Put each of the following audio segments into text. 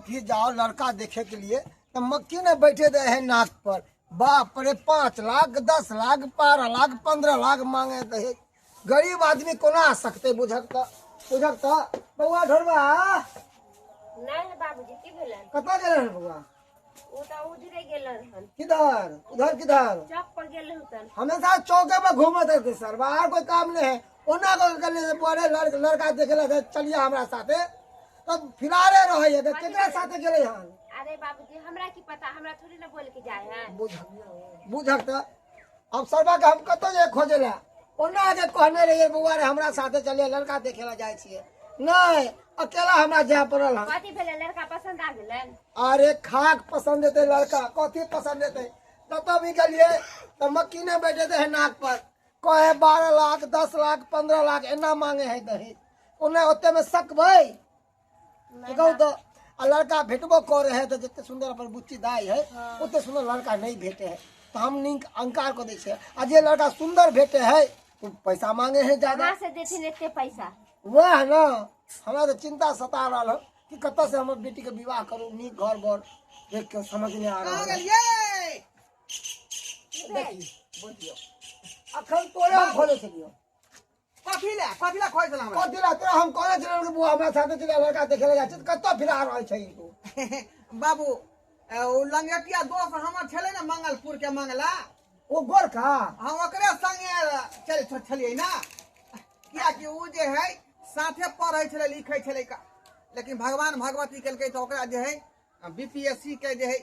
भी जाओ लड़का देखे के लिए तो मक्खी ने बैठे दे है नाक पर। बाप रे, 5 लाख, 10 लाख, 12 लाख, 15 लाख मांगे दहेज। गरीब आदमी कोना आ सकते? बुझक त, बुझक त। बौआ ढोरबा। नहीं बाबूजी, की भेलन? कतऽ गेलन बौआ? ओ तऽ उधरे गेलन हन। किधर उधर किधर? चौक पर गेल हतन। हमेशा चौके पर घूमत रहते सर, बाहर कोई काम नहीं है। ओना को गले से बड़े लड़का देखे ला चलिए हमरा साथे, तब फिरारे रहे है। केकरा साथे गेले हन? अरे बाबूजी, हमरा की पता, हमरा थोड़ी ना बोल के जाए है। बुझक, बुझक त अब सरबा के हम कतौ जे खोजे ला, ओना आगे कहने रहिए बौआ रे हमरा साथे चलिए लड़का देखे ला जाए छिए, नहीं अकेला हमरा जाए पड़ल हन। कथी भेलै, लड़का पसंद आ गेलन? अरे खाक पसंद हेतै लड़का, कथी पसंद हेतै? कतौ भी गेलिए तऽ मक्खी नहि बैठे दे है नाक पर। कहे 12 लाख, 10 लाख, 15 लाख एना मांगे है दहेज। ओना ओते में सकबै कहू तऽ? आ लड़का भेटबो करे है तऽ जते सुंदर अपन बुच्ची दाई है ओते सुंदर लड़का नहीं भेटे है, तऽ हम नीक अंकार कऽ दै छियै। आ जे लड़का सुंदर भेटे है ओ पैसा मांगे है ज्यादा। कहाँ से देथिन एते पैसा? वएह न, हमरा तऽ चिंता सता रहल हन कि कतऽ से हमर बेटी के विवाह करू, नीक घर बर देख के। समझ नहीं आ कहाँ रहल है। गेलियै? देखी बोलियो, अखन तोरे हम खोले छलियो। कथी ले खोज छला हमरा? कथी ला तोरा हम कहने छलियौ कि बुआ हमरा साथे चलि, लड़का देखे ला जाइ छै, तऽ कतऽ फिरा रहल छै तू? बाबू, ओ लंगेटिया दोस्त हमर छलै ने, मंगलपुर के मंगला। ओ गोरखा? हम ओकरे संगे चल छलियै ना, कियाकि ओ जे है साथे पढ़ै छलै लिखै छलै का। लेकिन भगवान भगवती केलकै तऽ ओकरा जे है बीपीएससी के जे है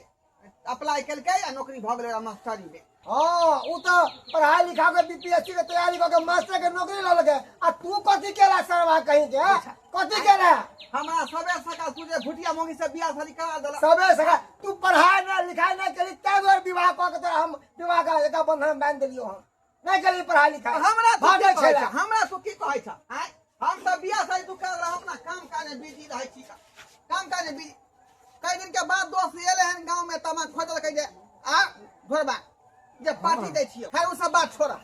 अप्लाई केलकै आ नौकरी भऽ गेलै मास्टरी में। हाँ, उ तऽ पढ़ाई लिखा के बीपीएससी के तैयारी कऽ के मास्टर के नौकरी लऽ लेलकै, आ तू कथी केला सरवा कहीं के? कथी केला? हमरा सबे सका तू जे भुटिया मोगी से बियाह शादी करा देला। सबे सका तू पढ़ाई ना लिखाई ना केली, ताहि दुआरे विवाह कऽ के तोरा हम विवाह के एका बंधन बांधि देलियौ हन। नहीं केली पढ़ाई लिखाई। हमरा तू भागै की कहै छला। छ? हमरा तू की कहै छ? आँय, हम सब बियाह शादी तू कर रहा, अपना काम काज में बिजी रहै छी, काम काज में बिजी। कई दिन के बाद दोस्त एले हन गांव में, तमा खोजलकै जे आ घोरबा जे पार्टी दै छियै। खैर, उ सब बात छोड़ा,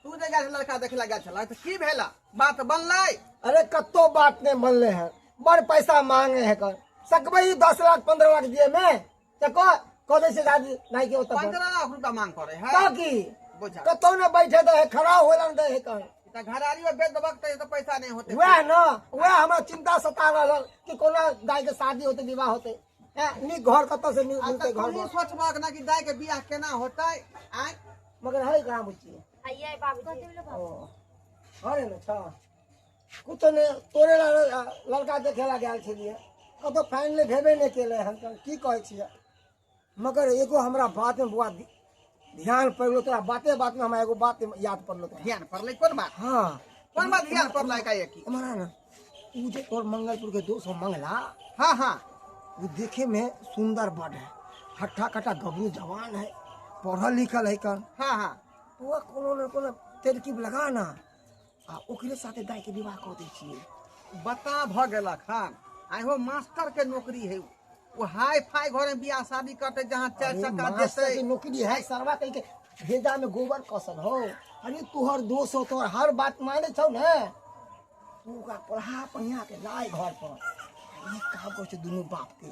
तू जे गेल लड़का देखला गेल छला तऽ की भेला, बात बनलै? अरे कत्तो बात नहीं बनले है, बड़ पैसा मांगे है। कर सकबै ई 10 लाख 15 लाख दिए में? तऽ कह कह दै छै दादी नहीं के ओतऽ पर। 15 लाख रुपया मांग करे है? तऽ की। बुझा कतौ ने बैठे दे है, खड़ा होय ला दे है कहीं। तऽ घरारी में बेच देबक तऽ पैसा नहीं होते। वएह न, वएह हमरा चिंता सता रहल कि कोना दाई के शादी होते, विवाह होते, हैं, नीक घर कतऽ से आ मिलते तऽ घर तू बर। सोचबक ना कि दाई के बियाह केना होतै? आँय। मगर है कहाँ बुझिए? आइए बाबूजी। ओ अरे ने छ कुछो नहि, तोरे ला लड़का देखे ला गेल छलियै, कतौ फाइनल भेबे नहि केलै हन। तऽ की कहै छियै, मगर एगो हमरा बात में बौआ ध्यान पड़लो, तोरा बाते बात में हमरा एगो बात याद पड़लो तोरा। ध्यान पड़लै? कोन बात? हाँ। कोन बात ध्यान पड़लै एकाएकी? हमारा ना उ जे तोर मंगलपुर के दोस्त हो मंगला। हाँ हाँ। वो देखे में सुंदर बड़ है, हट्ठा कट्ठा गबरू जवान है, पढ़ल लिखल है कन। हाँ हाँ। तो कोनो न कोनो तरकीब लगा ना आ ओकरे साथे दाई के विवाह कऽ दै छियै। बता भऽ गेलक हन? आइ हो, मास्टर के नौकरी है, ओ हाई फाई घर में बियाह शादी करते जहाँ चार अरे चक्का मास्टर देते। के नौकरी है, सरवा कहीं के भेजा में गोबर कसल हो। अरे तोहर दोस्त हो, तोहर हर बात माने छौ ने, तू ओकरा पढ़ा पढ़िया के लाय घर पर। ई काम करै छै दुनू बाप के,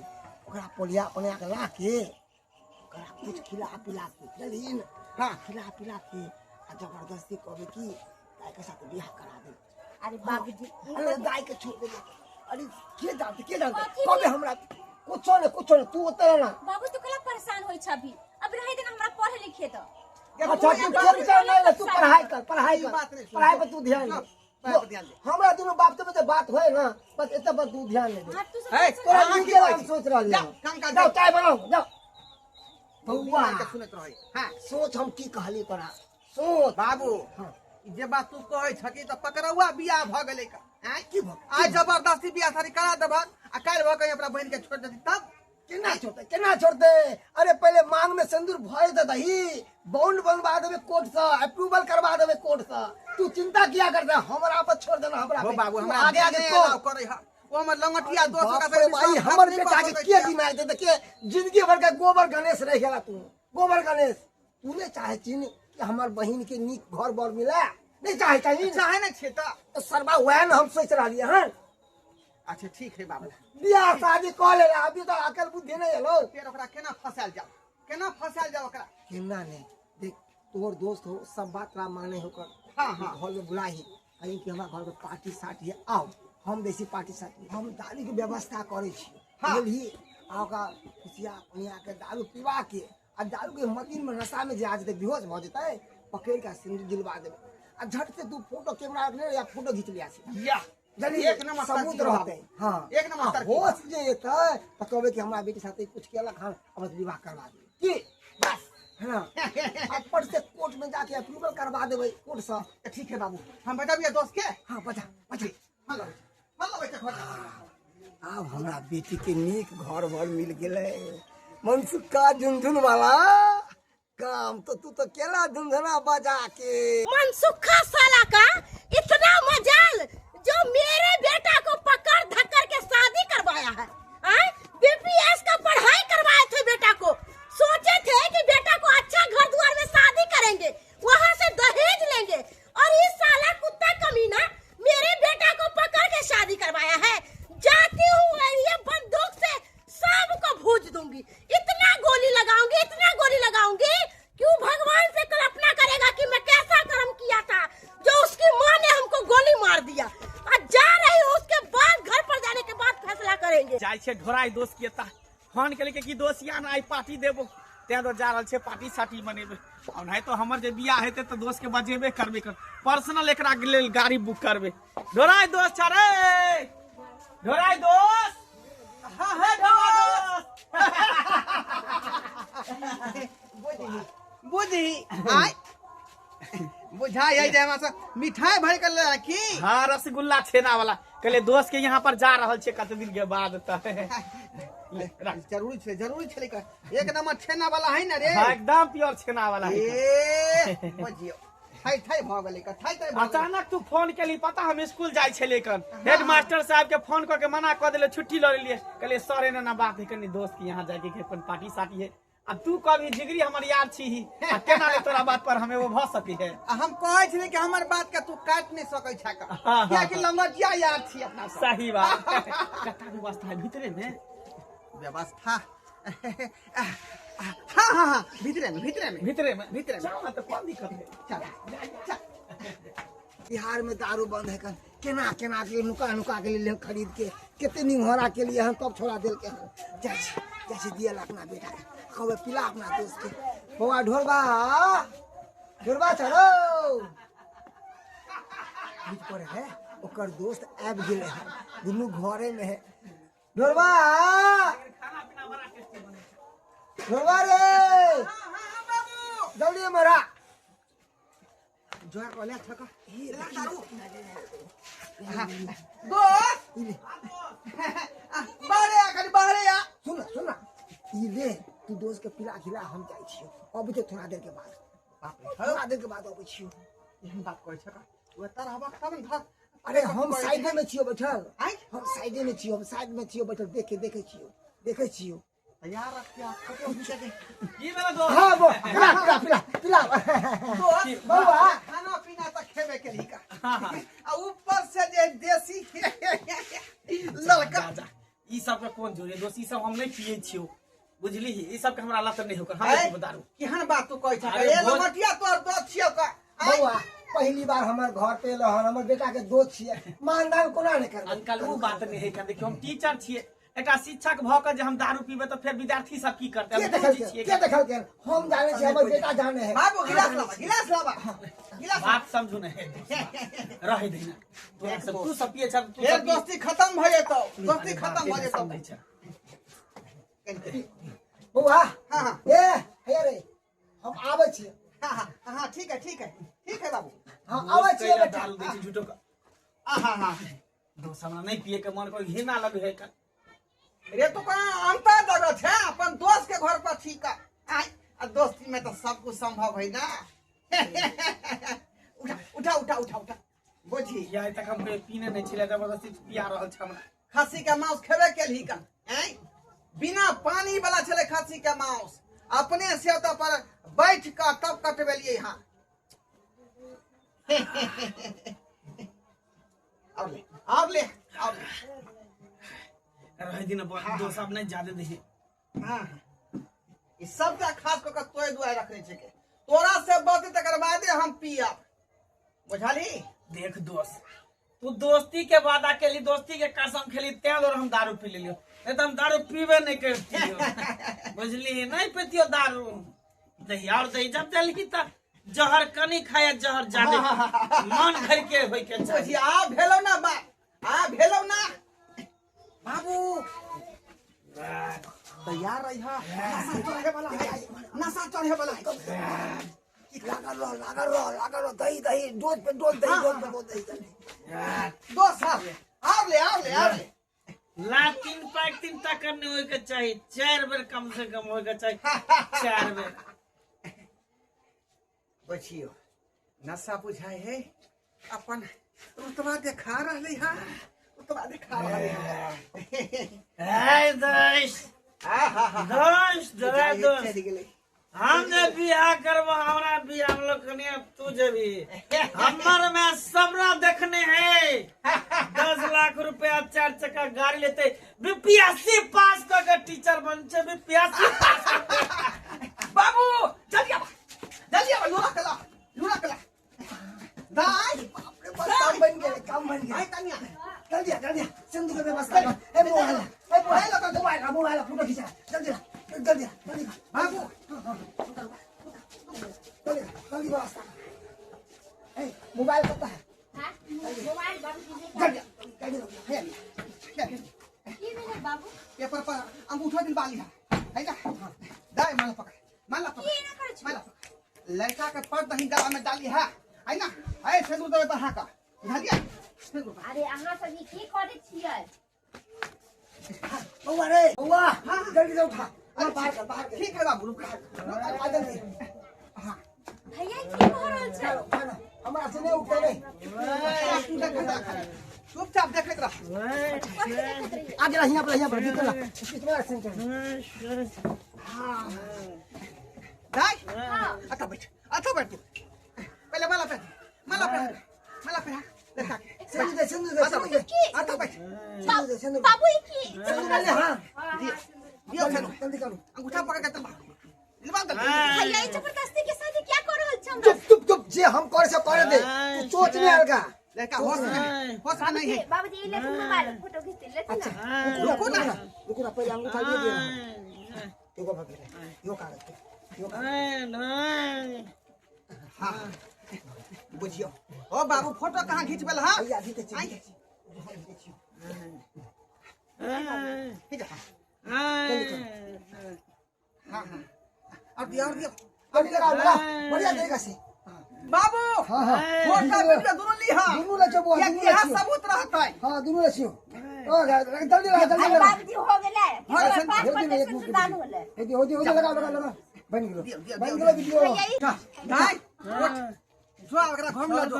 ओकरा पोलिया पढ़िया के ला के ओकरा कुछ खिला पिला के बुझलही? हाँ। खिला पिला के आ जबरदस्ती कहबै कि दाई के साथ बियाह करा दे। अरे बाबूजी। अरे दाई के छोड़ दे, अरे के जानते, के जानते? कथी? कबे हमरा कुछो ने, कुछो ने, तू ओतऽ रह ना। बाबू, तू कला परेशान होइ छ अभी? अब रहे देना, हमरा पढ़े लिखे दो। अच्छा, तू टेंशन नहीं ले, तू पढ़ाई कर, पढ़ाई ई कर। बात नहीं सुन। पढ़ाई पर तू ध्यान हाँ, दे। पढ़ाई पर ध्यान दे। हमरा दुनू बाप के जे बात होए ना, बस एतऽ पर तू ध्यान दे। हाँ, तू सब हे, टेंशन तोरा अहाँ नीके की कहै हम छी? सोच रहलियै। जा, काम काज जाओ, कर। चाय बनाओ जाओ बौआ। के सुनैत रहै। हाँ। सोच, हम की कहली तोरा, सोच। बाबू। हाँ। ई जे बात तू कहै छकी तऽ पकड़ौआ बियाह भऽ गेलै का? आँय? की भऽ? आइ जबरदस्ती बियाह शादी करा देबहक आ काल्हि भऽ कहीं अपना बहिन के छोड़ि देती तब? केना छोड़ते, केना छोड़ते? अरे पहले मांग में सिंदूर भर दे दही, बॉन्ड बनवा देबे कोर्ट से, अप्रूवल करवा देबे कोर्ट से। तू चिंता किया करते, हमरा पर छोड़ देना, हमरा हो पे। बाबू, तू हमरा आगे आगे नहि कर। अलाउ करै ह। ओ हमर लंगटिया दोस्त बाप ओकरा रे संगे भाई, विश्वासघात हमर नहि बेटा कऽ के सकै के छियै। दिमाग दे के जिंदगी भर के गोबर गणेश रह गेला तू, गोबर गणेश। तू नहीं चाहे छी कि हमर बहिन के नीक घर बर मिले? नहीं चाहे चाही? चाहे नहि छियै तऽ। तो सरबा वएह ने हम सोच रहलियै हन। अच्छा ठीक है बाबू। बियाह शादी कऽ ले, अभी तो अकल बुद्धि नहीं एलो। फेर ओकरा केना फसायल जाओ, केना फसायल जाओ ओकरा? केना नहीं, देख तोहर दोस्त हो, सब बात तोरा माने हो कर। हाँ, हाँ। घर में बुलाही, कहीं कि हमरा घर में पार्टी साटी है, आओ हम देसी पार्टी साटी, हम दारू के व्यवस्था करे छी। हाँ। बुझलिही? आ ओकरा खुशिया पुनिया के दारू पीवा के, आ दारू के मदीन में नशा में जे आ जेतै, बेहोश भऽ जेतै, पकड़ के सिंदूर दिलवा देबै। आ झट से तू फोटो कैमरा रखने या फोटो घीच लिया से। या जल्दी एक नंबर सबूत तरकीब रहतै। हाँ। एक नंबर आ तरकीब। होश जे एतै तऽ कहबै कि हमरा बेटी साथे कुछ केलक हन, अब बस विवाह करवा देबै की बस, है ना। ऊपर से कोर्ट में जाके अप्रूवल करवा देबै कोर्ट से। तऽ ठीक है बाबू, हम बजाबियै दोस्त के। हाँ बजा बजा। हम लबै छी, हम लबै छी घर। आब हमरा बेटी के नीक घर वर मिल गेलै, मनसुक्का झुनझुन वाला काम तो तू तो केला झुनझुना बजा के। मनसुखा साला का इतना मजाल जो मेरे बेटा को पकड़ धक्कर के शादी करवाया है। बीपीएस का पढ़ाई करवाए थे बेटा को, सोचे थे कि बेटा को अच्छा घर द्वार में शादी करेंगे, वहां से दहेज लेंगे, और इस साला कुत्ता कमीना मेरे बेटा को पकड़ के शादी करवाया है। जाती हूँ ये बंदूक से सबको भूज दूंगी, इतना गोली लगाऊंगी, इतना गोली लगाऊंगी कि वो भगवान से कल्पना करेगा कि मैं कैसा कर्म किया था जो उसकी माँ ने हमको गोली मार दिया। और जा रही हूँ, उसके बाद घर पर जाने के बाद फैसला करेंगे। जाइ छै ढोराई दोस्त के ता फोन के लेके कि दोस्त या ना आई पार्टी देबो, तें तो जा रहल छै पार्टी साटी मनेबे। और नहीं तो हमर जे बियाह हेतै तऽ दोस्त के बजेबे करबे कर, पर्सनल एकरा लेल गाड़ी बुक करबे। ढोराई दोस्त छ रे, ढोराई दोस्त। हाँ हाँ दोस्त। बुझी बुझी आय बुझाई है जे हमरा सब मिठाई भर के ले की। हाँ रसगुल्ला छेना वाला कहले दोस्त के यहाँ पर जा रहल छै कते दिन के बाद। त जरूरी छै, जरूरी छै का एक नंबर छेना वाला है ना रे। हाँ एकदम प्योर छेना वाला है। ए बुझियो थाई थाई भ गेलै का, थाई थाई भ गेलै। अचानक तू फोन केली, पता हम स्कूल जाय छलियै कन, हेडमास्टर साहब के फोन क के मना क देले, छुट्टी ल लेलियै। कहलियै सर एना ना बात है, कनी दोस्त के यहाँ जाके के अपन पार्टी साटी है। अब तू कभी जिगरी हमर यार छी ही, आ केना ले तोरा बात पर हमें वो भ सकी है। आ हम कहै छलियै कि हमर बात के तू काट नहीं सकै छा का, हाँ, कियाकि लंगटिया यार छी अपना सब। सही बात। कत्ता व्यवस्था है भीतरे में? व्यवस्था हाँ हाँ हाँ भीतरे में, भीतरे में, भीतरे में, भीतरे में। जाओ ना तो कौन दिक्कत है। चल चल। बिहार में दारू बंद है कन, केना केना के नुका नुका के लिए खरीद के केते निहोरा के लिए हम तब छोड़ा देल के। जाइ छी, जाइ छी दियल अपना बेटा के, कहबै पिला अपना दोस्त के। बौआ ढोरबा, ढोरबा चलो बुझ पड़े है ओकर दोस्त आबि गेलै हन, दुनू घरे में है। ढोरबा, ढोरबा रे, जल्दी मरा जोर कोले थक दोस्त बाहरे आ, खाली बाहरे आ। सुन ना, सुन ना, ई ले तू दोस्त के पिला खिला, हम जाइ छियौ, अबै छै थोड़ा देर के बाद। बाप रे, थोड़ा देर के बाद अबै छियौ। एहन बात कहै छ का? ओ तार हवा तब न धर। अरे हम साइडे में छियौ बैठल। आँय? हम साइडे में छियौ, हम साइड में छियौ बैठल, देखे देखे छियौ, देखे छियौ। तैयार रख के फोटो खींचे के। की भेलै दोस्त? हाँ, बो, पिला, पिला, पिला, पिला। दोस्त, बौआ। खाना पीना तऽ खेबे केलही का। आ ऊपर से जे देसी ललका। जा, जा। ई सब के कोन जोरे दोस्त, ई सब हम नहीं पिए छियौ, बुझली? ई सब के हमरा लत नहीं होकर, हम नहीं पीबो दारू। केहन बात तू कहै छह? अरे ए भोज- लमटिया तोहर दोस्त छियौ का। आँय? बौआ, पहली बार हमर घर पे एलो हन, हमर बेटा के दोस्त छियै, मानदान कोना नहि करबै? अंकल उ बात नहीं है, देखियौ हम टीचर छियै, एकटा शिक्षक भऽ के जे हम दारू पीबै तऽ फेर विद्यार्थी सब की करतै? के हम देखलकै? गुरुजी छियै। के देखलकै? हम जानै छियै, हमर बेटा जानै है। बाबू गिलास लाबा, गिलास लाबा, गिलास। बात समझू ने, रहै दही ना। तोरा सब, तू सब पिए छह, तू फेर सब पिए। दोस्ती खत्म भऽ जेतौ, दोस्ती अरे खत्म बाप भऽ रे, जेतौ। समझै छह। बौआ, हाँ, हाँ। ए, हे रे, हम आबै छियै। हाँ, हाँ, हाँ, ठीक है, ठीक है, ठीक है बाबू। हाँ, आबै छियै बेटा। दारू दै छै झूठो के। हाँ, हाँ। दोस्त हमरा नहीं पिए के मन कर, घृणा लगे है का। रे तो कहाँ अंतर जगह छै, अपन दोस्त के घर पर ठीक है। आय, आ दोस्ती में तो सब कुछ संभव है ना। उठा, उठा, उठा, उठा, उठा। बुझी। या तक हम कहियो पीने नहीं छिलै, जबरदस्ती पिया रहल छै हमरा। खस्सी के मांस खेबे केलही का? आय, बिना पानी वाला छलै खस्सी के मांस, अपने से ओतऽ पर बैठ कऽ तब कटबेलियै। हाँ, और ले, और ले, और ले। रह दिन दोस्त अब नहीं ज्यादा दही। हाँ ई सबटा खास कऽ के तोय दुआरे रखने छै के तोरा से बचते तकर बादे हम पियब, बुझलही? देख दोस्त, तू दोस्ती के वादा केली, दोस्ती के कसम खेली, तें दुआरे हम दारू पी लेलियो, नहीं तो हम दारू पीबे नहीं करतियो, बुझली? नहीं पीतियो दारू। दही और दही जब देलही त जहर कनी खाया, जहर जादे मन भर के होय के चाही। बुझी आ भेलो ना बा, आ भेलो ना बाबू, तैयार रही हा, नशा चढ़े वाला है, नशा चढ़े वाला है। लागल रहो, लागल रहो, लागल रहो, दही दही डोज पे डोज, दही डोज पे डोज, दही दही। दोस्त साहब आव ले, आव ले, आव ले। ला 3 पैक 3 तक नहीं होय के चाही, 4 बेर कम से कम होय के चाही, 4 बेर। बचियो नशा बुझाए है, अपन रुतबा देखा रहले हा, रुतबा देखा रहले हा। ए दोस्त, दोस्त, दोस्त, चलि गेलै। हम जे बियाह करबो, हमरा बियाह हम लोग कनिया तू जेबी, हमर में सबरा देखने है। 10 लाख रुपया 4 चक्का गाड़ी लेते, बीपीएससी पास कर के टीचर बन छे, बीपीएससी पास कर के। बाबू जल्दी आवा, जल्दी आवा, लूरा कला, लूरा कला। दाई, बाप रे, बस काम बन गेलै, काम बन गेलै। आई कनिया। जल्दी आ, जल्दी आ, सिंधु के व्यवस्था कर। ए मोबाइल, ए मोबाइल, मोबाइल, मोबाइल, फोटो खींचा, जल्दी आ, जल्दी आ, जल्दी आ। बाबू। जल्दी आ, जल्दी व्यवस्था कर। ए मोबाइल कता है? हां मोबाइल बाबू जी ने जल्दी आ, जल्दी आ, हे, की भेलै बाबू? पेपर पर अंगूठा दिन बाली है, है ना? दाई माला पकड़, माला पकड़, की एना करै छी? माला पकड़। लड़का के पर दही गला में डाली है, है ना? है सिंदूर देबै बढ़ा कऽ, बुझलियै? सिंदूर। अरे अहाँ सब ई की करै छियै? बउआ रे, बउआ, जल्दी से उठा। अरे बाहर कर, बाहर कर। ठीक है बाबू, रुक, आ जल्दी। हाँ। भैया की भऽ रहल छै? हमरा से नहीं उठते रे। तू देखैत रह, चुपचाप देखैत रह। आ गेला हियां पर, हियां पर, निकल। कितना सेंटर। हाँ। दाई, अच्छा बैठ, अच्छा बैठ तू। पहले माला पहन, माला पहन, माला पहन, लड़का के। सिंदूर दे, सिंदूर दे, सिंदूर दे। अच्छा बैठ। सिंदूर दे, सिंदूर। बाबू ई की? सिंदूर ले, हाँ। दियो, दियो सिंदूर। जल्दी करो। अंगूठा पकड़ के चल बाहर। निलबा दे। भैया ई जबरदस्ती के शादी क्या कर रहल छै हमरा? चुप चुप चुप, जे हम करे से करे दे, तू सोच नहीं अलगा। लड़का होश में, होश में नहीं है। बाबूजी ई लेथिन मोबाइल, फोटो खींच लेथिन ना। रुको ना, रुको ना, पहले अंगूठा ले दे। यो भगेले, यो कागज पे, यो कागज। हाँ बुझियो। ओ बाबू फोटो कहाँ खींचबेल हा? भैया घीचे छी, घीचे छी। ठीक है। हाँ हाँ और दिया, और दिया। जल्दी लगाओ, लगाओ, बढ़िया तरीका से। बाबू हाँ हाँ फोटो वीडियो दोनों ली हा। दोनों ले छो बुआ, किया दोनों कि ले छो। सबूत रहत है। हाँ दोनों ले छो। ओ जल्दी लगा, जल्दी अरे लगा। बाबूजी हो गेलै। हाँ, पाँच हो परसेंट एक मिनट। दान होलै। होदी होदी होदी, लगाओ लगाओ लगाओ, बन गेलो, दियो, दियो, बन दियो, गेलो वीडियो। भैया ई दाई उठ, जो ओकरा घर में जो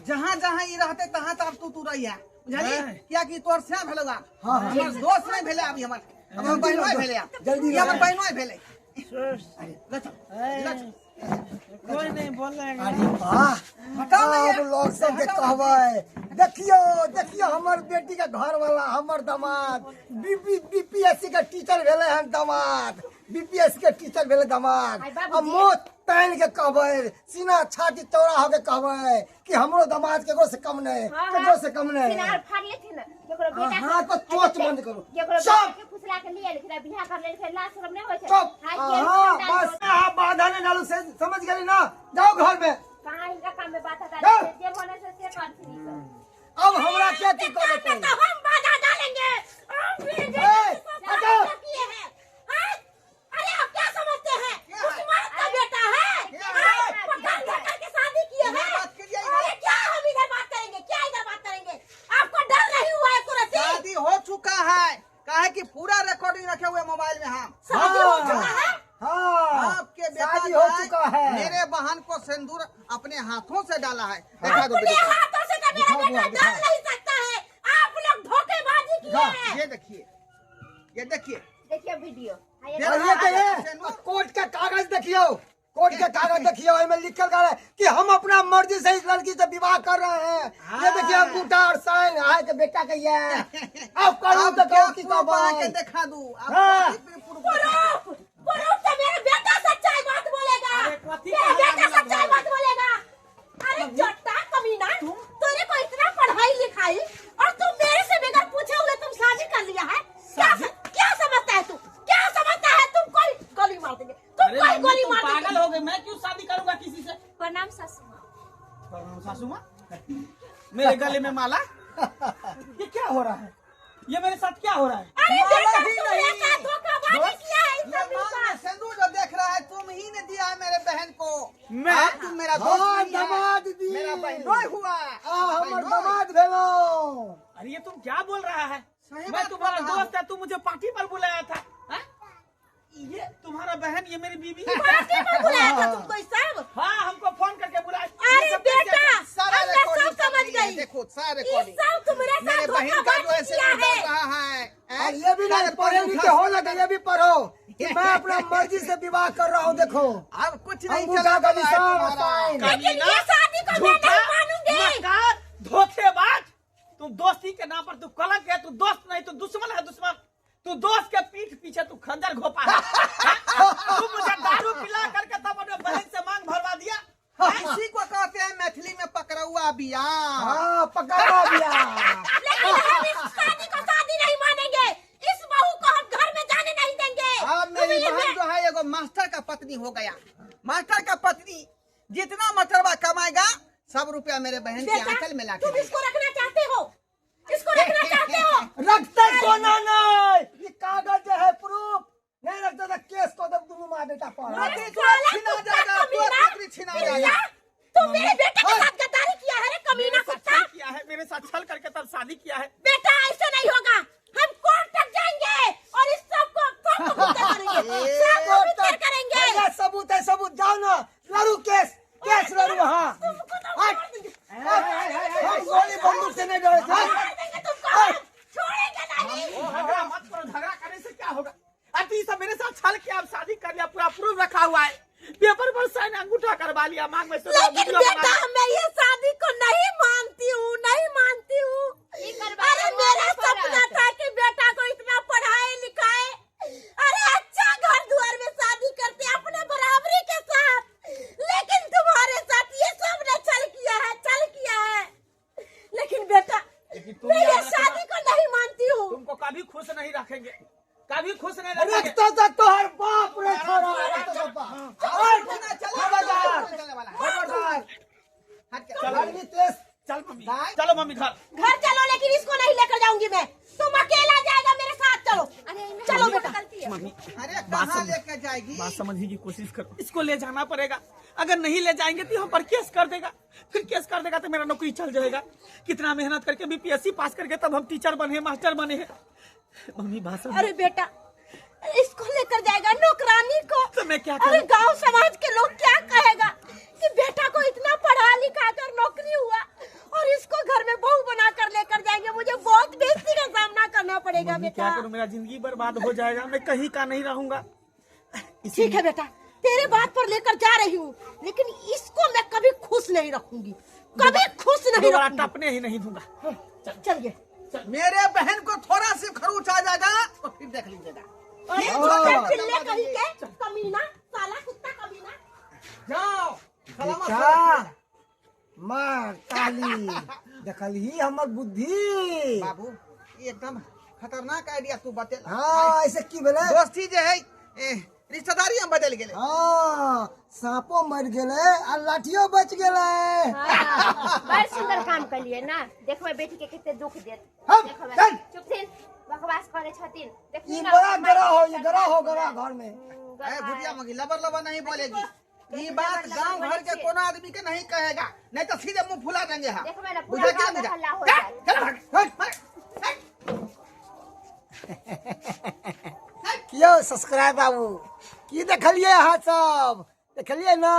जहां जहां ई रहते तहां तब तू तू रही है, बुझली? किया कि तोर से भेलो आ। हाँ, हाँ। हमर दोस्त नहीं भेले अभी, हमर हमर बहनोई भेले आ। जल्दी ई हमर लगाओ। बहनोई भेले। ले चल, ले चल। कोई नहीं बोलेगा। अरे वाह, हटाओ ना अब यार। लोग सब के कहबै, देखियो देखियो हमर बेटी के घर वाला, हमर दामाद बीपी बीपीएससी के टीचर भेलै हन दामाद, बीपीएससी के टीचर भेलै दामाद। आई बाबूजी। आ मोह तानि के कहबै, सीना छाती चौड़ा हो के कहबै कि हमरो दामाद केकरो से कम नहीं, हाँ, केकरो से कम नहीं। सिनार फाड़ लेथिन, केकरो बेटा हाँ, तो चोंच बंद करू। केकरो चुप। बेटा के फुसला के लिए लेकिन बियाह कर लेलखिन, लाज शरम नहीं होइ छै। चुप। हाय, के हाँ, खानदान बस अहाँ बाधा नहीं डालू, से समझ गेली ना? जाओ घर में। कहाँ हिनका काम में बाधा डालै जाओ। छै, जे मन से से करथिन ई सब। अब हमरा के की करे के? तो हम बाधा डालेंगे। हम भी ए, हटाओ। किए हैं। हाँ? अरे आप क्या समझते हैं? उस मर्द का बेटा है। हाँ? पकड़ धक्का के शादी किए इधर हैं। बात करिए, इधर। अरे क्या हम इधर बात करेंगे, क्या इधर बात करेंगे? आपको डर नहीं हुआ है कुरसी? शादी हो चुका है, काहे कि पूरा रिकॉर्डिंग रखे हुए मोबाइल में हम। शादी हो चुका है। हाँ, आपके बेटा शादी जो हो है, चुका है। मेरे बहन को सिंदूर अपने हाथों से डाला है। दिखा दो अपने वीडियो। हाथों से तो मेरा दिखाओ बेटा बुआ, डाल दिखाओ। नहीं सकता है। आप लोग धोखेबाजी किए दिखाओ। हैं। ये देखिए, ये देखिए, देखिए वीडियो। हाँ, ये देख और ये रहा है के सिंदूर। कोर्ट का कागज देखियो, कोर्ट के कागज देखिए, ओहिमे लिखल गेल है कि हम अपना मर्जी से इस लड़की से विवाह कर रहे हैं। ये देखिए अंगूठा और साइन आए के बेटा के ये। अब करू अब तो क्या कहू की प्रूफ बना के कहबै। देखा दू अब? हाँ। कथी प्रूफ देखा दू? प्रूफ, प्रूफ तो मेरा बेटा सच्चाई बात बोलेगा। अरे कथी मेरा कहला बेटा हमरा सच्चाई बात बोलेगा। अरे चट्टा कमीना, तेरे को इतना पढ़ाई लिखाई और तू मेरे से बगैर पूछे हुए तुम शादी कर लिया है। क्या क्या समझता है तू? क्या समझता है तुम? कोई गोली मार देंगे तुम, अरे कोई मम्मी, गोली तुम मार पागल देंगे। हो गए। मैं क्यों शादी करूंगा किसी से? प्रणाम सासू माँ। प्रणाम सासू माँ, मेरे गले में माला, ये क्या हो रहा है? ये मेरे साथ क्या हो रहा है? अरे माला बेटा, ही तुमने नहीं। साथ धोखाबाजी दोस्त, किया है इस ये सब मांग में साथ। सिंदूर जो देख रहा है तुम ही ने दिया है मेरे बहन को। मैं? अब तुम मेरा दोस्त हाँ, नहीं है। दामाद दी। मेरा बहनोई हुआ। आ हमर बहनोई। दामाद भेलो। अरे ये तुम क्या बोल रहा है? सही मैं बात तुम्हारा बोल रहा दोस्त है, तू मुझे पार्टी पर बुलाया था, हाँ? ये तुम्हारा बहन, ये मेरी बीवी है। पार्टी पर बुलाया था तुमको इस सब? हाँ, हमको फोन करके बुलाया। ये अरे सब कैसे- बेटा, सारा अब मैं रिकॉर्डिंग सब समझ कर ली है, गई। देखो सारा इस रिकॉर्डिंग सब तुम्हारे साथ मेरे बहन का जो है धोखाबाजी किया सिंदूर है। डाल रहा है। और ये भी नहीं पढ़े लिखे हो लगे, ये भी पढ़ो कि मैं अपना मर्जी से विवाह कर रहा हूँ। देखो अब कुछ नहीं अंगूठा चलने का वाला है निशान और तुम्हारा। साइन। लेकिन ये शादी को मैं झूठा, नहीं मानूंगी। मक्कार, धोखेबाज, तुम दोस्ती के नाम पर तू कलंक है। तू दोस्त नहीं, तू दुश्मन है, दुश्मन। तू दोस्त के पीठ पीछे तू खंजर घोपा है। तू मुझे दारू पिला करके तब अपने बहन से मांग भरवा दिया। इसी को कहते हैं मैथिली में पकड़ुआ बियाह। हाँ, पकड़ा बियाह। लेकिन हम इस शादी को शादी नहीं मानेंगे। इस बहू को हम घर में जाने नहीं देंगे। अब मेरी तुम्हें ये बहन जो है एगो मास्टर का पत्नी हो गया। मास्टर का पत्नी जितना मटरवा कमाएगा सब रुपया मेरे बहन के बेटा, आंचल में लाके तुम इसको रखना चाहते हो? इसको रखना चाहते हो? रखते कोना नहीं, ये कागज जो है प्रूफ। नहीं रखते तो केस को दब दूंगा माँ बेटा पर। अरे नौकरी साला छीना कुत्ता जाएगा, कमीना, नौकरी छीना जाएगा। बिल्ला, तुम मेरे बेटे के साथ गद्दारी किया है रे कमीना मेरे साथ कुत्ता। छल किया है, मेरे साथ छल करके तब शादी किया है। बेटा ऐसे नहीं होगा, हम कोर्ट तक जाएंगे और इस सबको सबको भुगतान करेंगे, सबको भुगतान करेंगे। भैया, सबूत है, सबूत। जाओ ना, लड़ू केस, केस लड़ू। हाँ, तुमको तो मार देंगे, हम गोली बंदूक से नहीं डरते। मार देंगे तुमको, हम छोड़ेंगे नहीं। झगड़ा मत करो, झगड़ा करने से क्या होगा? अरे तू ये सब मेरे साथ छल किया, अब शादी कर लिया, पूरा प्रूफ रखा हुआ है, पेपर पर साइन अंगूठा करवा लिया, मांग में से लेकिन वीडियो बना बेटा लिया। मैं ये शादी को नहीं मानती हूँ, नहीं मानती हूँ। ये करवाया अरे वो मेरा नहीं सपना पढ़ा। था कि बेटा को इतना पढ़ाए लिखाए, अरे अच्छा घर द्वार में शादी करते अपने बराबरी के साथ, लेकिन तुम्हारे साथ ये सब ने छल किया है, छल किया है। लेकिन बेटा लेकिन तुम मैं ये याद रखना- शादी को नहीं मानती हूँ। तुमको कभी खुश नहीं रखेंगे, कभी खुश नहीं रखेंगे। रखता तो तोहर बाप रे छोरा, रखता तो बाप। अब कुछ ना चलने वाला है, खबरदार। कुछ चलने वाला है। खबरदार। हट के चलो। आदमी तेज। चल मम्मी, दाई। चलो मम्मी घर। घर चलो, लेकिन इसको नहीं लेकर जाऊंगी मैं। तुम अकेला जाएगा मेरे साथ, चलो अरे इनमें चलो हमारी बेटा। गलती है। मम्मी अरे बात कहाँ समझ- लेके जाएगी? बात समझने की कोशिश करो, इसको ले जाना पड़ेगा। अगर नहीं ले जाएंगे तो हम पर केस कर देगा, फिर केस कर देगा तो मेरा नौकरी चल जाएगा। कितना मेहनत करके बीपीएससी पास करके तब हम टीचर बने, मास्टर बने हैं। मम्मी बात समझ। अरे बेटा इसको लेकर जाएगा नौकरानी को, तो मैं क्या अरे करूं? गांव समाज के लोग क्या कहेगा कि बेटा को इतना पढ़ा लिखा कर नौकरी हुआ और इसको घर में बहू बना कर लेकर जाएंगे। मुझे बहुत बेइज्जती का सामना करना पड़ेगा मम्मी, बेटा। क्या करूं, मेरा जिंदगी बर्बाद हो जाएगा, मैं कहीं का नहीं रहूंगा। ठीक है बेटा, तेरे बात पर लेकर जा रही हूँ, लेकिन इसको मैं कभी खुश नहीं रखूंगी, कभी खुश नहीं दोबारा रखूंगी। टपने ही नहीं दूंगा। चलिए। मेरे बहन को थोड़ा सी खरोच आ जाएगा तो फिर देख लीजिएगा। अरे हाँ। पिल्ले कहीं के कमीना, साला कुत्ता कमीना। जाओ सलामत बेटा, मार ताली, देखलही हमर बुद्धि। बाबू, ये एकदम खतरनाक आइडिया तू बतेला। हाँ, ऐसे की भेलै? दोस्ती जे है रिश्तेदारी हम बदल गेले। हाँ, सांपो मर गेलै आ लाठियो बच गेलै। हाँ, बड़ सुंदर काम कलिए ना। देखबै बेटी के कते दुख देत। हम, देखबै। चल। चुप थिन, बकवास करे छथिन। देखनी ई ना, बड़ा मार गरा हो, ई के गरा हो, चल। गरा घर में। गरा ए भुटिया है। मगी लबर लबर नहीं बोलेगी। ये लबर बात लबर गांव घर के बोले कोनो आदमी के नहीं कहेगा, नहीं तो सीधे मुंह फुला देंगे हम। देखबै ना, पूरा बुझा कि गांव ना में बुझा? हल्ला हो चल, जाएत। चल भाग, हट। भाग, हट। यौ सब्सक्राइब बाबू, की देखलिए अहाँ सब? देखलिए ना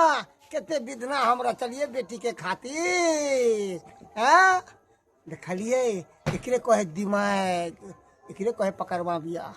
कते विधना हमरा चलिए बेटी के खातिर। हैं देखलिए, एकरे कहे दिमाग, एकरे कहे पकड़वा बिया।